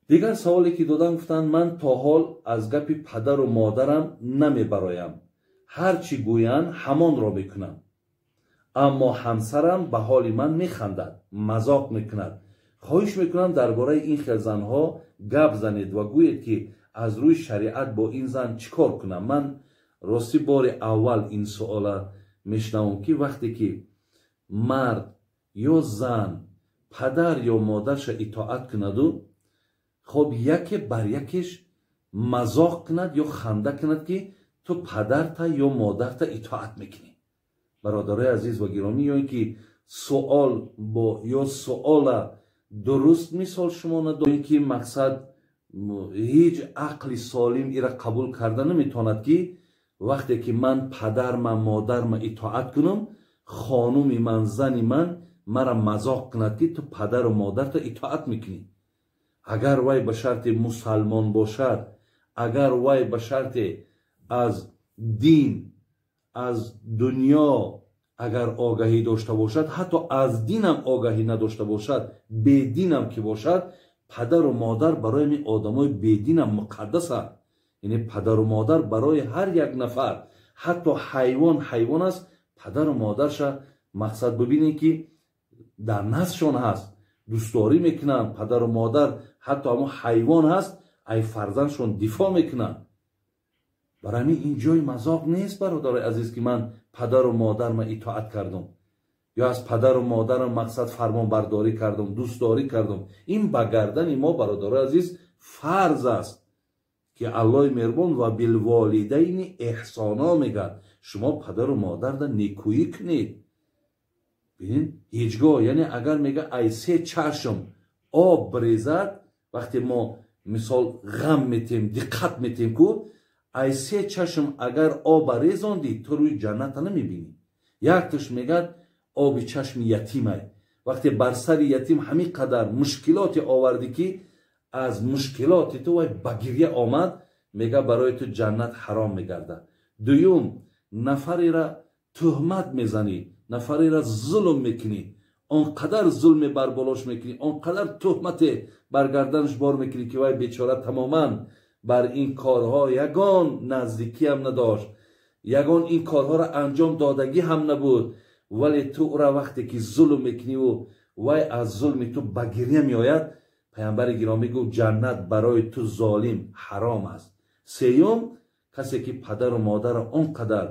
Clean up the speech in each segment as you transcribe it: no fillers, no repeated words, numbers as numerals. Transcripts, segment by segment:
Дигар саволе ки додам, гуфтанд: ман то ҳол аз гапи падару модарам намебароям, ҳар чӣ гӯянд, ҳамонро мекунам, аммо ҳамсарам ба ҳоли ман механдад, мазоқ мекунад. Хоҳиш мекунам, дар бораи ин хел занҳо гап занед ва гӯед, ки аз рӯи шариат бо ин зан чӣ кор кунам. Ман ростӣ бори аввал ин суола мешунавам, ки вақте ки мард ё зан падар ё модарша итоат кунаду, хоб, яке бар якеш мазоқ кунад ё ханда кунад, ки ту падарта ё модарта итоат мекунӣ. Бародарои азиз ва гиромӣ, ё ин ки суол бо ё суола дуруст мисол шумо надо, ин ки мақсад ҳеҷ ақли солим ира қабул карда наметавонад, ки вақте ки ман падарма, модарма итоат кунам, хонуми ман, зани ман мара мазоқ кунад, ки ту падару модарта итоат мекунӣ. Агар вай ба шарти мусалмон бошад, агар вай ба шарте аз дин, аз дунё агар огаҳӣ дошта бошад, ҳатто аз динам огаҳӣ надошта бошад, бединам ки бошад, падару модар барои ми одамои бединам муқаддасанд. Яъне падару модар барои ҳар як нафар, ҳатто ҳайвон ҳайвон аст, падару модарша мақсад бибинед, ки дар наздшон ҳаст, дӯстдорӣ мекунанд. Падару модар, ҳатто ҳамон ҳайвон ҳаст, ай фарзандшон дифоъ мекунанд. Барои ҳамин ин ҷои мазоқ нест, бародарои азиз, ки ман падару модарма итоат кардам ё аз падару модарам мақсад фармонбардорӣ кардам, дӯстдорӣ кардам. Ин ба гардани мо, бародарои азиз, фарз аст, ки Аллоҳи меҳрубон ва билволидайни эҳсоно мегӯяд: шумо падару модарда некӯӣ кунед. Бинед, ҳеҷ гоҳ, яъне агар мега, ай се чашм об бирезад, вақте мо мисол ғам метем, диққат метем ку, ай се чашм агар оба резондӣ, ту рӯи ҷанната намебинӣ. Якташ мегӯяд оби чашми ятимай. Вақте бар сари ятим ҳамин қадар мушкилоте овардӣ, ки аз мушкилоти ту вай ба гирья омад, мега, барои ту ҷаннат ҳаром мегардад. Дуюм, нафарера туҳмат мезанӣ, нафарера зулм мекунӣ, он қадар зулме бар болош мекунӣ, он қадар туҳмате бар гарданаш бор мекунӣ, ки вай бечора тамоман бар ин корҳо ягон наздикиам надошт, ягон ин корҳоро анҷом додагӣ ҳам набуд, вале ту ӯра вақте ки зулм мекуниву вай аз зулми ту ба гирья меояд, паямбари гиромӣ гуфт: ҷаннат барои ту, золим, ҳаром аст. Сеюм, касе ки падару модарро он қадар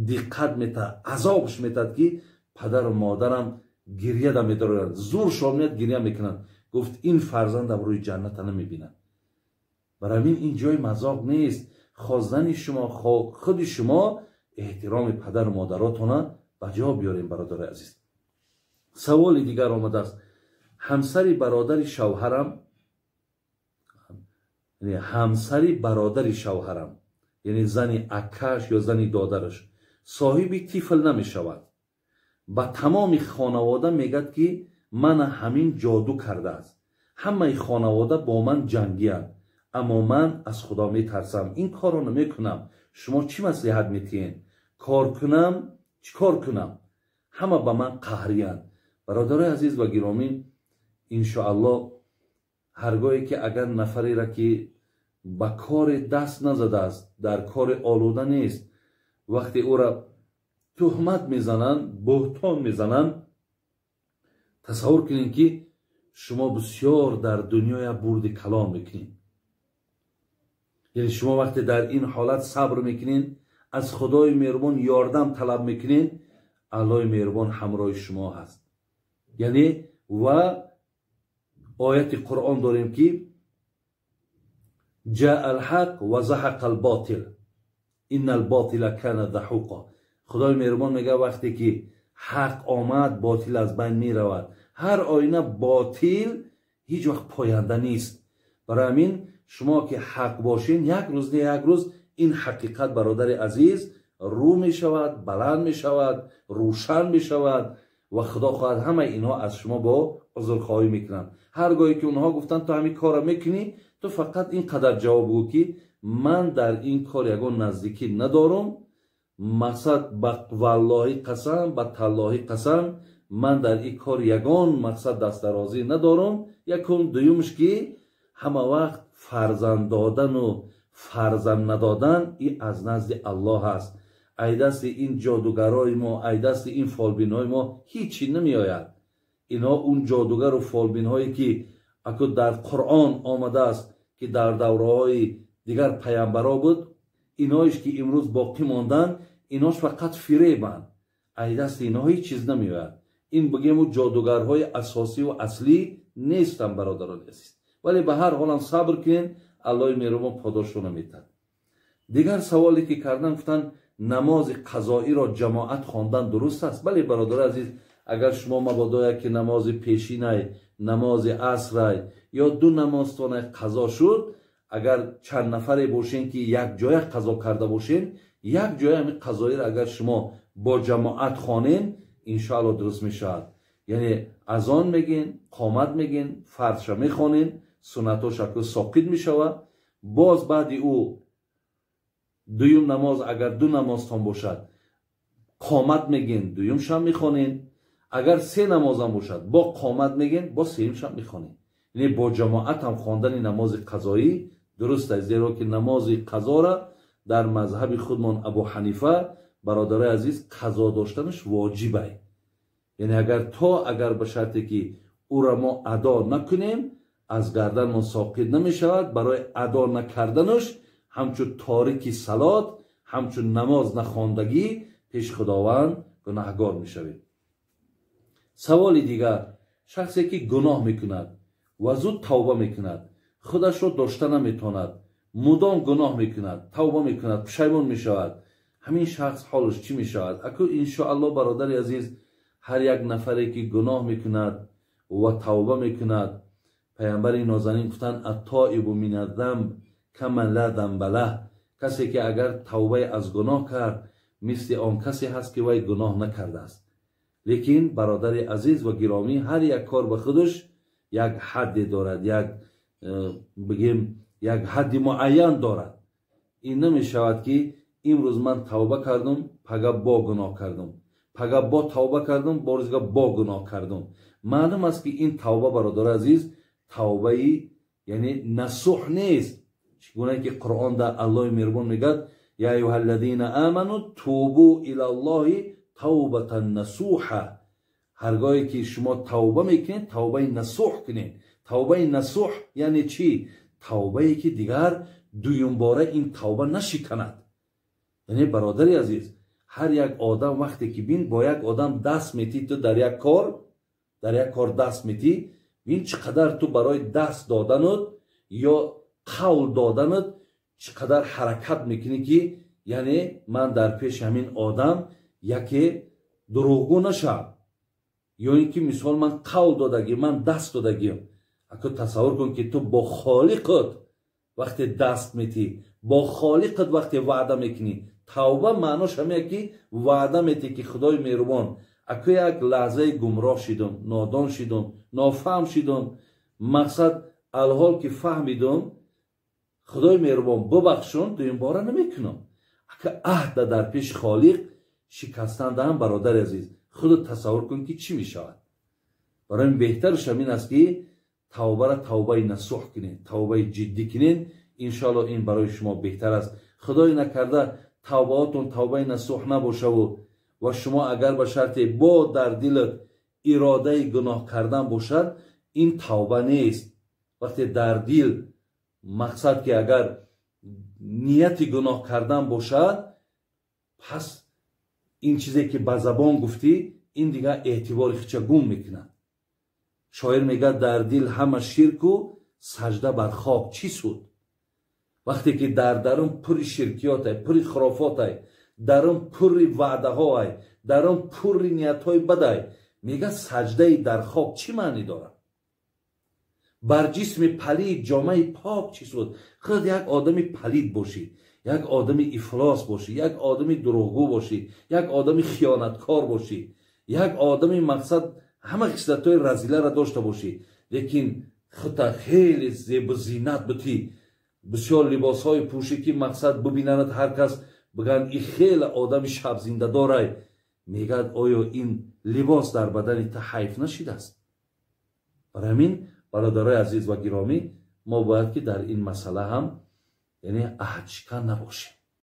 диққат метаҳад, азобш метаҳад, ки падару модарам гирья да медоранд, зуршон меяд, гирья мекунанд, гуфт, ин фарзандам рӯи ҷанната намебинад. Барои ҳамин ин ҷои мазоқ нест. Хо зани шумо, хо худи шумо эҳтироми падару модаротона ба ҷо биёрем, бародари азиз. Саволи дигар омадааст: ҳамсари бародари шавҳарам, ҳамсари бародари шавҳарам, яъне зани акаш ё зани додараш, соҳиби тифл намешавад. Ба тамоми хонавода мегӯяд, ки мана ҳамин ҷоду кардааст. Ҳамаи хонавода бо ман ҷангиянд, аммо ман аз Худо метарсам, ин корро намекунам. Шумо чӣ маслиҳат метиҳед? Кор кунам, чӣ кор кунам? Ҳама ба ман қаҳриянд. Бародарои азиз ва гиромӣ, иншоаллоҳ, ҳаргоҳе ки агар нафарера, ки ба коре даст назадааст, дар кори олуда нест, вақте ӯра туҳмат мезананд, буҳтон мезананд, тасаввур кунед, ки шумо бисёр дар дунёя бурди калон мекунед. Яъне шумо вақте дар ин ҳолат сабр мекунед, аз Худои меҳрубон ёрдам талаб мекунед, Аллоҳи меҳрубон ҳамроҳи шумо ҳаст. Яъне ва ояти Қуръон дорем, ки ҷаа алҳақ ва заҳақа алботил инна алботила кана заҳуқа. Худои меҳрубон мегӯяд: вақте ки ҳақ омад, ботил аз байн меравад. Ҳар оина ботил ҳеҷ вақт поянда нест. Барои ҳамин шумо ки ҳақ бошед, як рӯз не як рӯз ин ҳақиқат, бародари азиз, рӯ мешавад, баланд мешавад, рӯшан мешавад ва Худо хоҳад, ҳамаи инҳо аз шумо бо узрхоҳӣ мекунанд. Ҳар гоҳе ки онҳо гуфтанд, ту ҳамин корро мекунӣ, ту фақат ин қадар ҷавоб гӯ, ки ман дар ин кор ягон наздикӣ надорам. Мақсад, ба валлоҳӣ қасам, ба таллоҳӣ қасам, Ман дар ин кор ягон мақсад дастдарозӣ надорам. Якум. Дуюмш, ки ҳама вақт фарзанд додану фарзанд надодан и аз назди Аллоҳ аст. Ай дасти ин ҷодугарои мо, ай дасти ин фолбинҳои мо ҳичи намеояд. Инҳо он ҷодугару фолбинҳое, ки аку дар Қуръон омадааст, ки дар давраҳои дигар паямбаро буд, иноиш ки имрӯз боқӣ монданд, инош фақат фиребанд. Ай дасти инҳо ҳеҷ чиз намеояд. Ин бигему ҷодугарҳои асосиву аслӣ нестанд, бародарони азиз. Вале ба ҳар ҳолам сабр кунед, Аллоҳи меҳрубон подошро метад. Дигар саволе ки кардан, гуфтанд, намози қазоиро ҷамоат хондан дуруст аст? Бале, бародари азиз, агар шумо мабодо яке намози пешинай, намози асрай ё ду намозтонай қазо шуд, агар чанд нафаре бошен, ки як ҷоя қазо карда бошен, як ҷоя ҳамин қазоиро агар шумо бо ҷамоат хонен, иншоалло дуруст мешавад. Яъне азон мегин, қомат мегин, фарзша мехонен, суннатош аку соқит мешавад. Боз баъди ӯ дуюм намоз, агар ду намозтон бошад, қомат мегин, дуюмшам мехонен. Агар се намозам бошад, бо қомат мегин, бо сеюмшам мехонен. Яъне бо ҷамоат ҳам хондани намози қазоӣ дуруст аст, зеро ки намози қазора дар мазҳаби худмон Абу Ҳанифа, бародарои азиз, қазо доштанаш воҷибай. Яъне агар то агар ба шарте ки ӯра мо адо накунем, аз гарданмон соқит намешавад. Барои адо накарданаш ҳамчун торики салот, ҳамчун намоз нахондагӣ пеш Худованд гунаҳгор мешавем. Саволи дигар: шахсе ки гуноҳ мекунад ва зуд тавба мекунад, худашро дошта наметавонад, мудом гуноҳ мекунад, тавба мекунад, пушаймон мешавад, ҳамин шахс ҳолаш чӣ мешавад? Аку иншоалло, бародари азиз, ҳар як нафаре ки гуноҳ мекунад ва тавба мекунад, паямбари нозанин гуфтанд: «Аттоибу мин аззамб каман ла замба лаҳ». Касе ки агар тавбаи аз гуноҳ кард, мисли он касе ҳаст, ки вай гуноҳ накардааст. Лекин, бародари азиз ва гиромӣ, ҳар як кор ба худаш як ҳадде дорад, як бигем, як ҳадди муайян дорад. Ин намешавад, ки имрӯз ман тавба кардум, пага бо гуноҳ кардум, пага бо тавба кардум, борзига бо гуноҳ кардум. Маълум аст, ки ин тавба, бародари азиз, тавбаи яъне насуҳ нест. Чӣ гуна ки Қуръон дар Аллоҳи меҳрубон мегӯяд: «Я аюҳа аллазина аману тубу илаллоҳи тавбатан насуҳа». Ҳаргоҳе ки шумо тавба мекунед, тавбаи насуҳ кунед. Тавбаи насуҳ яъне чӣ? Тавбае ки дигар дуюмбора ин тавба нашиканад. Яъне, бародари азиз, ҳар як одам вақте ки бин бо як одам даст метӣ, ту дар як кор даст метӣ, бин чӣ қадар ту барои даст доданут ё қавл доданут чӣ қадар ҳаракат мекунӣ, ки яъне ман дар пеши ҳамин одам яке дурӯғгӯ нашавам, ё ин ки мисол ман қавл додагӣ, ман даст додагиам. Ако тасаввур кун, ки ту бо Холиқат вақте даст метӣ, бо Холиқат вақте ваъда мекунӣ. Тавба маънош ҳамея, ки ваъда метӣ, ки Худои меҳрубон, ако як лаҳзаи гумроҳ шидум, нодон шидум, нофаҳм шидум, мақсад алҳол ки фаҳмидум, Худои меҳрубон, бубахшун, дуюмбора намекунам. Ака аҳда дар пеши Холиқ шикастандаам, бародари азиз, худат тасаввур кун, ки чӣ мешавад. Барои ин беҳтараш ҳамин аст, ки тавбара тавбаи насуҳ кунед, тавбаи ҷиддӣ кунед. Иншоалло ин барои шумо беҳтар аст. Худое накарда тавбаотон тавбаи насуҳ набошаву ва шумо агар ба шарте бо дар дилат иродаи гуноҳ кардан бошад, ин тавба нест. Вақте дар дил мақсад ки агар нияти гуноҳ кардан бошад, пас ин чизе ки ба забон гуфтӣ, ин дигар эътибори хича гум мекунад. Шоир мегӯяд: «Дар дил ҳама ширку сажда бар хок чӣ суд?» Вақте ки дар дарун пури ширкиётай, пури хурофотай, дарун пури ваъдаҳоай, дарун пури ниятҳои бадай, мегӯяд, саждаи дар хок чӣ маънӣ дорад? Бар ҷисми палид ҷомаи пок чӣ суд? Худ як одами палид бошӣ, як одами ифлос бошӣ, як одами дурӯғгӯ бошӣ, як одами хиёнаткор бошӣ, як одами мақсад ҳама хислатҳои разиларо дошта бошӣ, лекин худта хеле зебу зинат бутӣ, бисёр либосҳое пӯшӣ, ки мақсад бубинанад ҳар кас, бигӯянд, и хеле одами шабзиндадорай. Мегӯяд, оё ин либос дар бадани ту ҳайф нашидааст? Барои ҳамин, бародарои азиз ва гиромӣ, мо бояд ки дар ин масъала ҳам, яъне, аҳдшикан набошем.